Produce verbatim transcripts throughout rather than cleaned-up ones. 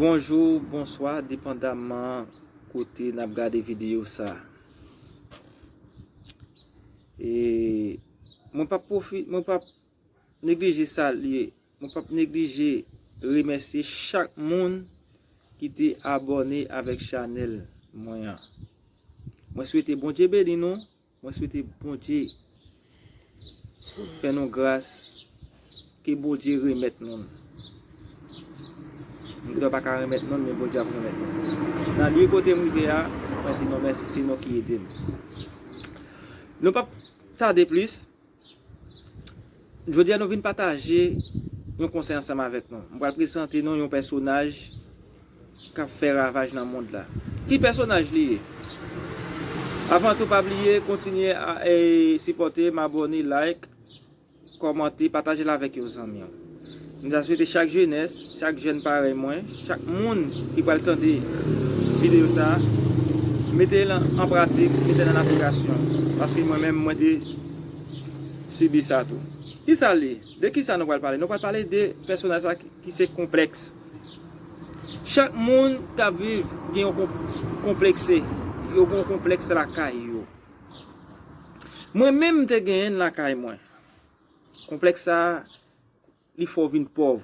Bonjou, bonswa, depandaman kote n ap gade videyo sa. E mwen p ap pwofi-, mwen p ap neglije salye, mwen p ap neglije remèsye chak moun ki te abòne avèk chanèl mwen an. Mwen swete Bondye beni nou. Mwen swete Bondye fè nou gras, ke Bondye remèt nou l. M gentan pa ka remèt nou l, men Bondye ap remèt nou l. Nan lye kote m rive a, mwen di nou mèsi, se nou ki ede m. Nou p ap tade plis. Jodi a nou vin pataje yon konsèy ansanm avèk nou. M pral prezante nou yon pèsonaj k ap fè ravaj nan mond la. Ki pèsonaj li ye? Avan tou, pa bliye kontinye a, e, sipòte m, abòne, like, kòmante, pataje l avèk yon zanmi w. M ta swete chak jenès, chak jèn parèy mwen, chak moun ki pral tande videyo sa a, mete l an, an pratik, mete l an aplikasyon. Paske mwen menm, mwen te sibi sa tou. Kisa l ye? De kisa nou pral pale? Nou pral pale de pèsonaj sa ki, ki se konplèks. Chak moun k ap viv gen yon kon-, konplekse. Yo gen yon konplèks lakay yo. Mwen menm, m te genyen l lakay mwen. Konplèks sa a, li fè w vin pòv.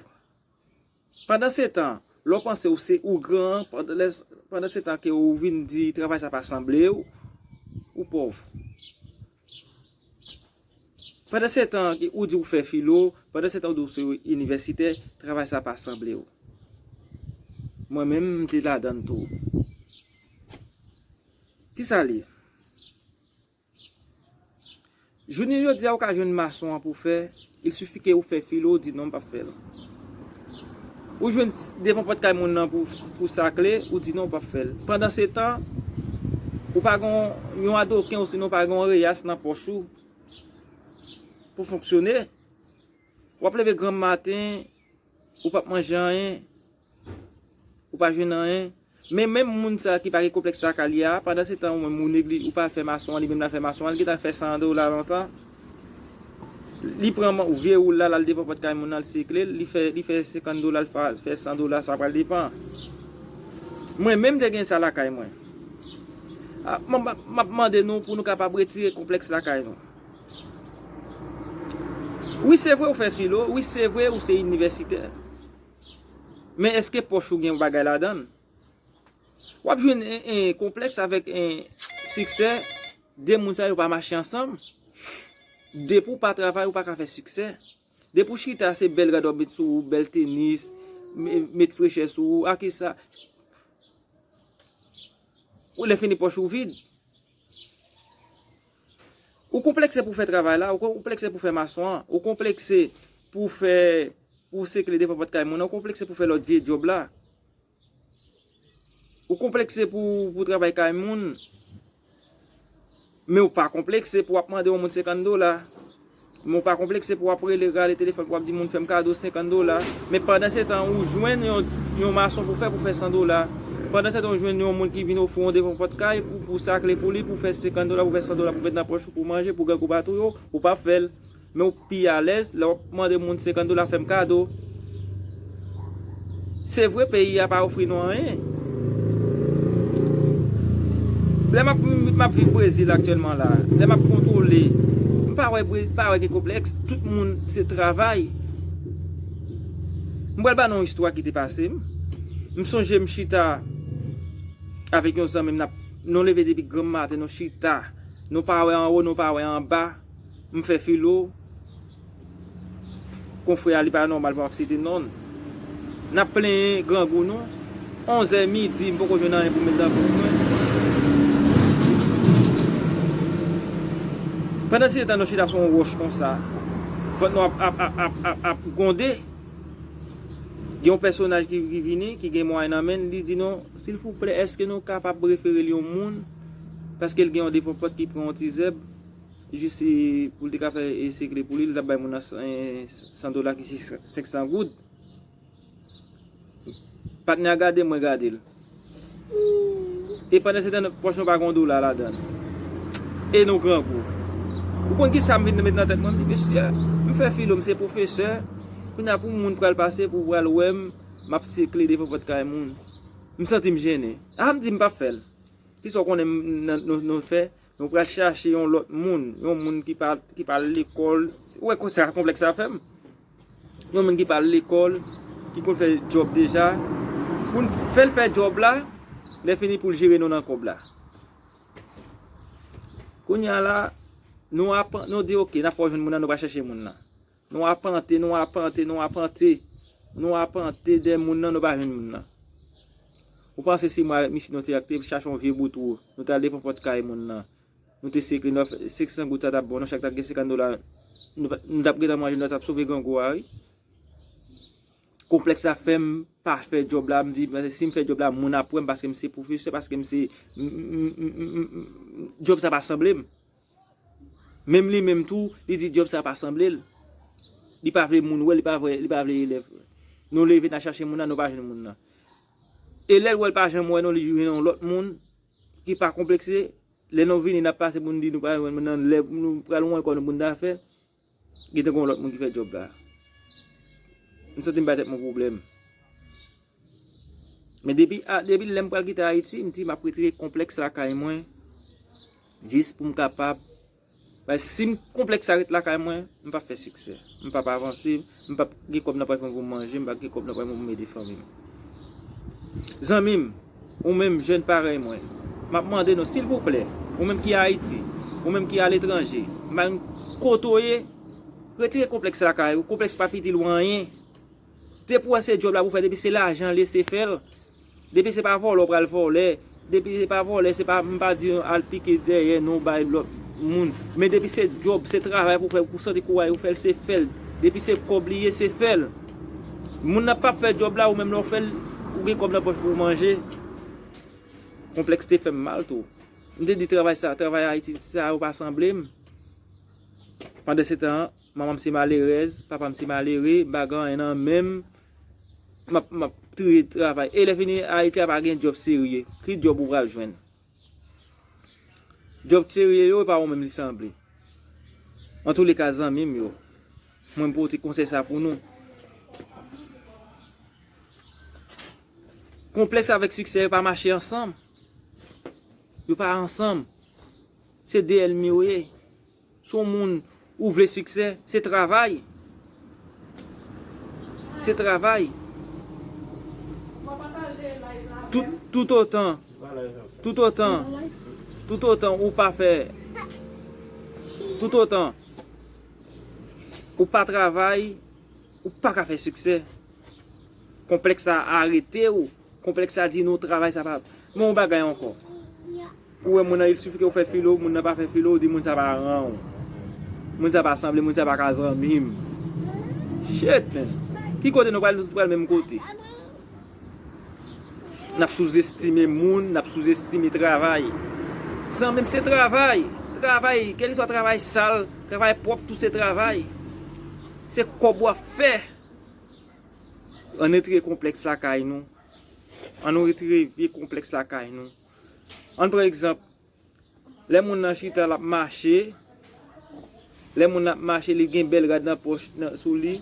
Pandan se tan, lè w panse w se ou gran, pandan lè, pandan se tan ke ou vin di travay sa pa sanble w, ou pòv. Pandan se tan ke ou di ou fè filo, pandan se tan ou di ou se inivèsitè, travay sa pa sanble w. Mwen menm, m te ladan l tou. Kisa l ye? Jounen jodi a, ou ka jwenn mason an pou fè, il sifi ke ou fè filo, ou di non, m p ap fè l. Ou jwenn devan pòt kay moun nan pou, pou sakle, ou di non, ou p ap fè l. Pandan se tan, ou pa gen yon adoken, osinon ou pa gen yon reyas nan pòch ou pou fonksyone. W ap leve granm maten, ou p ap manje anyen, ou pa jwenn anyen. Men menm moun sa ki pa gen konplèks sa ka li a, pandan se tan ou menm ou negli-, ou pa fè mason an, li menm l al fè mason an, li gentan fè san dola lontan. Li pran man-, vye woul la, l al devan pòt kay moun nan, l sekle l, li fè, li fè senkant dola, l fa-, fè san dola, sa pral depan. Mwen menm te gen sa lakay mwen. A, m, m, m ap mande nou pou nou kapab retire konplèks lakay nou. Wi, se vre ou fè filo, wi, se vre ou se inivèsitè. Men èske pòch ou gen yon bagay ladan l? W ap jwenn, en, en, konplèks avèk, en, siksè. De moun sa yo pa mache ansanm. Depi w pa travay, ou pa ka fè siksè. Depi w chita, se bèl rad w ap met sou ou, bèl tenis, me-, met frechè sou ou. A kisa? Ou lè fini pòch ou vid. Ou konplekse pou fè travay la, ou konplekse pou fè mason an, ou konplekse pou fè, pou sekle devan pòt kay moun, ou konplekse pou fè lòt vye djòb la. Ou konplekse pou, pou travay kay moun, men ou pa konplekse pou w ap mande yon moun senkant dola. Men w pa konplekse pou w ap rele, rale telefòn, pou w ap di moun fè m kado senkant dola. Men pandan se tan, ou jwenn yon, yon mason pou fè, pou fè san dola. Pandan se tan, ou jwenn yon moun ki vin ofri w yon devan pòt kay pou, pou sakle pou li, pou fè senkant dola, pou fè san dola, pou met nan pòch ou, pou manje, pou grangou pa touye w, ou pa fè l. Men w pi alèz lè w ap mande moun senkant dola fè m kado. Se vre, peyi a pa ofri nou anyen. Lè m ap, m ap viv Brezil aktyèlman la, lè m ap kontwole, m pa wè Bre-, pa wè gen konplèks, tout moun se travay. M pral ba nou yon istwa ki te pase m. M sonje m chita avèk yon zanmi m, n ap, nou leve depi granm maten, nou chita, nou pa wè anwo, nou pa wè anba. M fè filo. Konfrè a, li pa nòmal pou m ap site non l. N ap plenyen grangou nou. Onzè midi, m poko jwenn anyen pou m met nan bouch mwen. Pandan se tan, nou chita sou yon wòch konsa. Vant nou ap, ap, ap, ap, ap, ap gwonde. Gen yon pèsonaj ki, ki vini, ki gen mwayen nan men l, li di nou, silvouplè, èske nou kapab refere l yon moun? Paske l gen yon devan pòt ki pran yon ti zèb. Jis, e, pou l te ka fè, e, sekle pou li, li t ap bay moun nan san, e, san dola ki se senk san goud. Patnè a gade, mwen gade l. E pandan se tan, pòch nou pa gen yon dola ladan l. E nou grangou. Ou konn ki sa m vin met nan tèt mwen? M di, mesye, m fè filo, m se pwofesè. Kounye a pou moun pral pase, pou pral wè m, M ap sikle devan pòt kay moun. M santi m jennen. A, m di m p ap fè l. Kisa w konnen m, nan, nou, nou fè? Nou pral chache yon lòt moun. Yon moun ki pa, ki pa al lekòl. Ou wè konsa konplèks sa fè m? Yon moun ki pa al lekòl, ki konn fè djòb deja. Pou n fè l fè djòb la, lè fini pou l jere nou nan kòb la. Kounye a la, nou ap, nou di, "Ok, n ap fè w jwenn moun nan, nou pral chèche moun nan." Nou apante, nou apante, nou apante. Nou apante dèyè moun nan, nou pa jwenn moun nan. Ou panse si mwen avèk misye nou te ak te chache yon vye bout wou, nou te al devan pòt kay moun nan. Nou te sikle, nou fè senk san goud sa t ap bon, nou chak t ap gen senkant dola, nou pa, nou t ap gentan manje, nou t ap sove grangou a, wi. Konplèks sa fè m pa fè djòb la, m di, "Paske si m fè djòb la, moun ap wè m paske m se pwofesè, paske m se, m, m, m, m, m, m, djòb sa pa sanble m." Menm li menm tou, li di djòb sa pa sanble l. Li pa vle moun wè, li pa vle, li pa vle elèv. Nou leve, n a chache moun nan, nou pa jwenn moun nan. E lè l wè l pa janm wè nou, li jwenn yon lòt moun ki pa konplekse. Lè nou vini, n ap pase pou n di nou pa jwenn moun nan, lè nou pral wè kò nou pou n ta fè, gentan gen yon lòt moun ki fè djòb la. M santi m bay tèt mwen pwoblèm. Men depi, a, depi lè m pral kite Ayiti, m di m ap retire konplèks lakay mwen, jis pou m kapab, paske si m konplèks sa ret lakay mwen, m p ap fè siksè. M p ap avanse, m p ap gen kòb nan pòch mwen pou m manje, m p ap gen kòb nan pòch mwen pou m ede fanmi m. Zanmi m, ou menm jèn parèy mwen, m ap mande nou, silvouplè, ou menm ki Ayiti, ou menm ki aletranje, m pa konn kote w ye, retire konplèks lakay ou, konplèks pa itil ou anyen. Depi w wè se djòb la pou fè, depi se lajan l ye, se fè l. Depi se pa vòlè w pral vòlè, depi se pa vòlè, se pa, m pa di al pike dèyè non bay lòt moun. Men depi se djòb, se travay pou fè, pou santi kouraj ou fè l, se fè l. Depi se kòb li ye, se fè l. Moun nan p ap fè djòb la, ou menm lè w fè l, ou gen kòb nan pòch pou w manje. Konplèks te fè m mal tou. M te di travay sa, travay Ayiti sa yo pa sanble m. Pandan se tan, manman m se malerèz, papa m se malere, m pa gen anyen nan men m. M ap, m ap triye travay. E lè fini, Ayiti a pa gen djòb serye. Ki djòb ou pral jwenn? Djòb serye yo, e pa ou menm li sanble. Antouleka, zanmi m yo, mwen m pote konsèy sa pou nou. Konplèks avèk siksè yo pa mache ansanm. Yo pa ansanm. Se de ènmi yo ye. Si yon moun ou vle siksè, se travay. Se travay. Tout, tout otan, tout otan, tout otan ou pa fè, tout otan ou pa travay, ou pa ka fè siksè. Konplèks sa arete w. Konplèks sa di nou travay sa pa. Men yon bagay ankò. Ou wè moun nan, il suffit ke ou fè filo, moun nan pa fè filo, ou di moun sa pa ran w. Moun sa pa sanble, moun sa pa ka zanmi m. Shit, man. Ki kote nou pral, nou tout pral menm kote? N ap souzestime moun, n ap souzestime travay. Zanmi m, se travay. Travay, kèlkeswa travay sal, travay pwòp, tout se travay. Se kòb w ap fè. Ann retire konplèks lakay nou. Ann nou retire vye konplèks lakay nou. Ann pran egzanp, lè moun nan chita, l ap mache, lè moun nan ap mache, li gen bèl rad nan pòch, nan, sou li,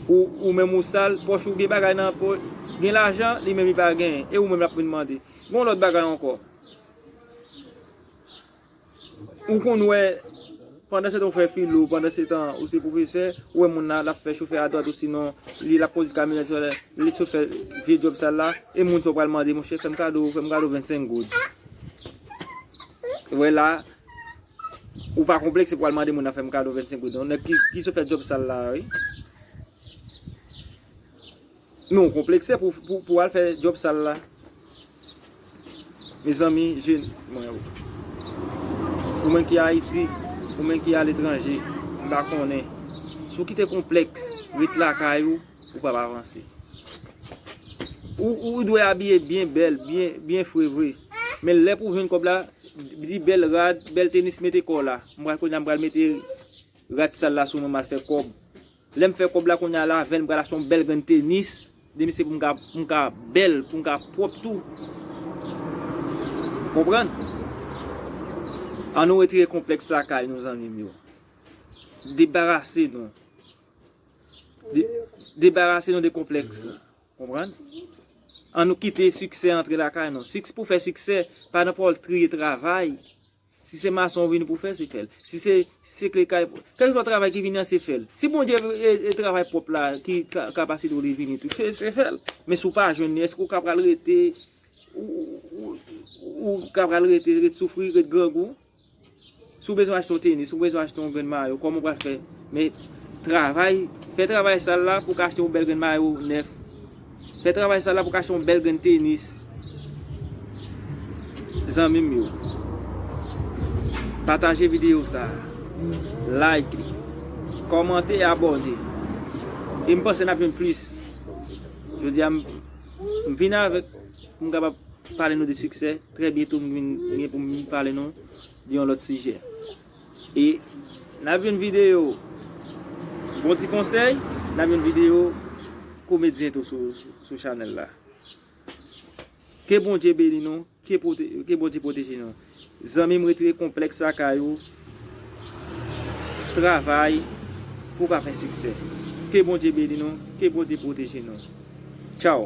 ou, ou menm ou sal, pòch ou gen bagay nan pòch, gen lajan, li menm li pa genyen, e ou menm l ap vin mande. Gen yon lòt bagay ankò. Ou konn wè, pandan se tan ou fè filo, pandan se tan ou se pwofesè, ou wè moun nan l ap fè chofè adwat, ou sinon li l ap kondui kamyonèt, li sot fè vye djòb sal la, e moun sa w pral mande, monchè, fè m kado, fè m kado vennsenk goud. Ou wè la, ou pa konplekse pou al mande moun nan fè m kado vennsenk goud non, nèg ki, ki sot fè djòb sal la, wi. Men w konplekse pou, pou, pou al fè djòb sal la. Mezanmi, jèn mwen yo, ou menm ki Ayiti, ou menm ki aletranje, m pa konnen. Si w kite konplèks ret lakay ou, ou p ap avanse. Ou, ou dwe abiye byen bèl, byen, byen fre vre. Men lè pou w jwenn kòb la, di bèl rad, bèl tenis, mete kò w la. M pral kounye a, m pral mete rad sal la sou mwen, m al fè kòb. Lè m fè kòb la kounye a la, avè l, m pral achte yon bèl grenn tenis. Depi se pou m ka, pou m ka bèl, pou m ka pwòp tou. Konprann? Ann nou retire konplèks lakay nou, zanmi m yo. Debarase nou. De- Debarase nou de konplèks la. Konprann? An nou kite siksè antre lakay nou. Siks- pou fè siksè, pa nan pòl triye travay. Si se mason ou vini pou fè, se fè l. Si se, se kle kay, kèlkeswa travay ki vini an, se fè l. Si Bondye e, e travay pwòp la, ki ka, kapasite w li vini tou, se, se fè l. Men si w pa jwenn li, èske w ka pral rete, ou, ou, ou, ou ka pral rete, ret soufri, ret grangou? Si w bezwen achte yon tenis, si w bezwen achte yon grenn mayo, kòman w pral fè? Men travay, fè travay sal la pou w ka achte yon bèl grenn mayo nèf. Fè travay sal la pou w ka achte yon bèl grenn tenis. Zanmi m yo, pataje videyo sa, like li, kòmante, abòne. E m panse n ap jwenn plis. Jodi a, m, m vin avèk pou m kapab pale nou de siksè. Trè byento, m vin gen pou m pale nou de yon lòt sijè. E n ap jwenn videyo bon ti konsèy, n ap jwenn videyo komedyen tou sou, sou chanèl la. Ke Bondye beni nou, ke, pwote- ke Bondye pwoteje nou. Zanmi m, retire konplèks lakay ou, travay pou w ka fè siksè. Ke Bondye beni nou, ke Bondye pwoteje nou. Tchaw.